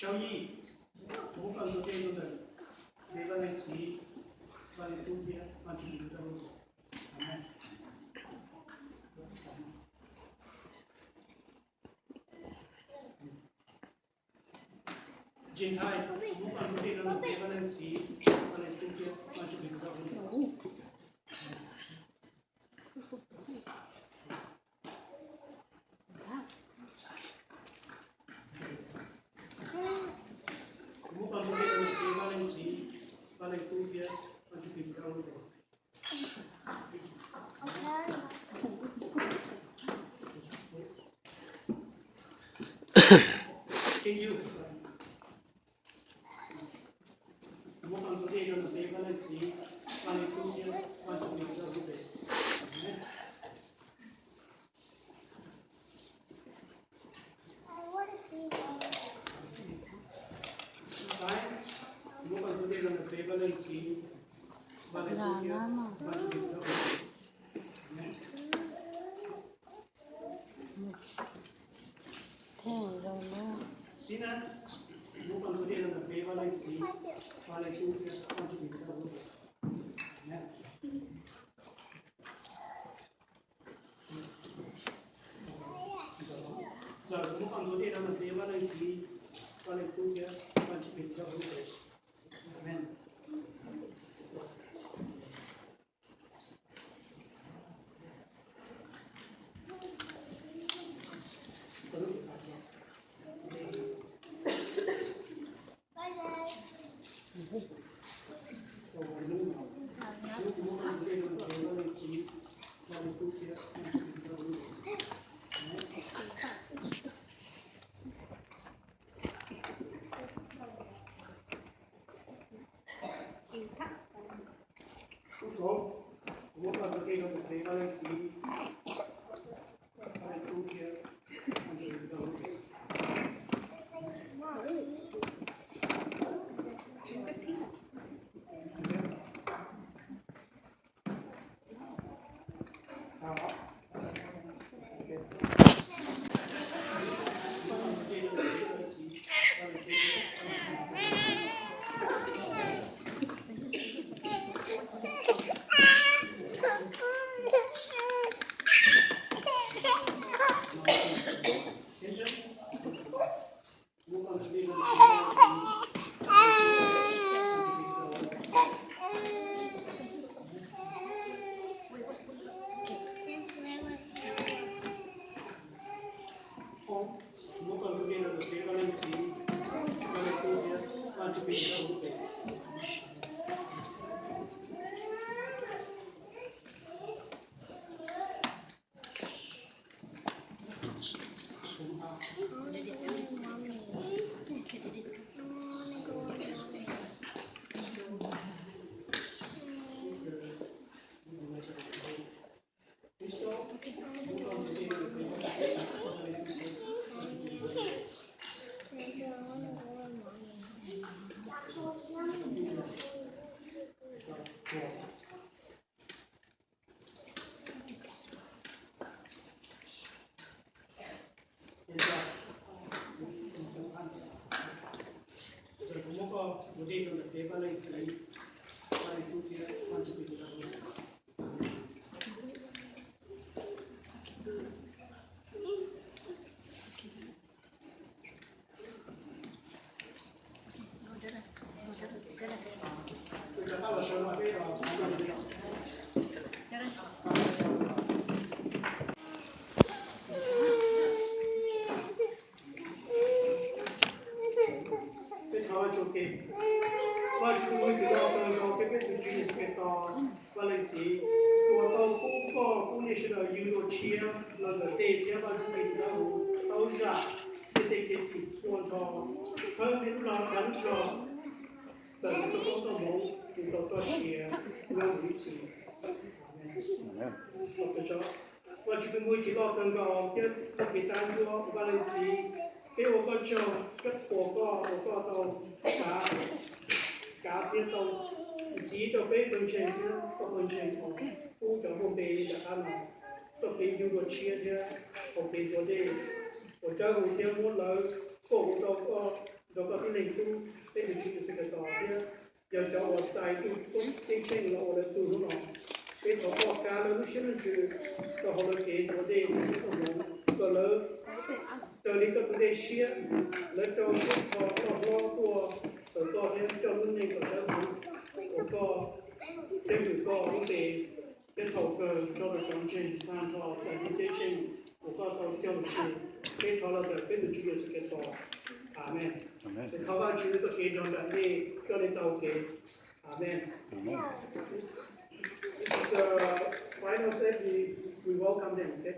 Sau yij, kuv muab koj ntxuav dej rau ntawm npe Vaj Leej Txiv, Vaj Leej Tub thiab Vaj Tswv Yexus Khetos lub npe. Amees. Ntshai, kuv muab koj ntxuav dej rau ntawm npe Vaj Leej Txiv, Vaj Leej Tub thiab Vaj Tswv Yexus Khetos lub npe. Kuv muab koj ntxuav dej rau ntawm npe Vaj Leej Txiv, Vaj Leej Tub thiab Vaj Tswv Yexus Khetos lub npe. Kuv muab koj ntxuav dej rau ntawm npe Vaj Leej Txiv, Vaj Leej Tub thiab Vaj Tswv Yexus Khetos lub npe. Amees. Xaib, kuv muab koj ntxuav dej rau ntawm npe Vaj Leej Txiv, Vaj Leej Tub thiab Vaj Tswv Yexus Khetos lub npe. Amees. Xib na, kuv muab koj ntxuav dej rau ntawm npe Vaj Leej Txiv, Vaj Leej Tub thiab Vaj Tswv Yexus Khetos lub npe. Amees. Ntxawm, kuv muab koj ntxuav dej rau ntawm npe Vaj Leej Txiv, Vaj Leej Tub thiab Vaj Tswv Yexus Khetos lub npe. Amees. Peb thov Vajtswv, Vajtswv tus uas yog tus loj kawg nkaus thiab peb tus Tswv Yexus Khetos, Vaj Leej Txiv, tus uas tau pub koj pub nej sawv daws yug dua tshiab los ntawm tej thiab Vajtswv tus dawb huv tau zam tej kev txim txhua nrho, txhawb nej lub dag lub zog tawm txoj koob txoj hmoov, tus tau txoj sia nyob mus ib txhis. Vajtswv tus uas yog tus loj kawg nkaus thiab txoj kev tab ncuab, Vaj Leej Txiv, peb ua koj tsaug, peb qhuas koj uas koj tau kav, kav thiab tau ntxiv rau peb pawg ntseeg thiab koj pawg ntseeg uas pub cov muaj npe rov qab los txoj kev yug dua tshiab thiab hauv kev ntxuav dej uas dawb huv thiab muab lawv kom mus rau koj, rau koj tib leeg tub, peb tus Tswv Yexus Khetos thiab yog cov uas txais tus ceeb tsheej los ua lawv tug hnub no. Peb thov koj kav lawv lub siab lub ntsws rau hauv lawv kev ntxuav dej thiab txoj hmoov, kom lawv raws li koj tus dej siab, lawv rau siab nrho loj hlob tuaj tawm koj thiab coj lub neej kom dawb huv, kom koj thiab hwm koj lub npe, thiab thaum kawg tso rau cov ntseeg tag nrho txais tus ceeb tsheej uas koj tau cog lus tseg. Peb thov los ntawm peb tus Tswv Yexus Khetos. Amees. Thov Vajtswv txoj kev nrog nraim nej, coj nej taug kev. Amees. This is the final step. We, we welcome them, okay?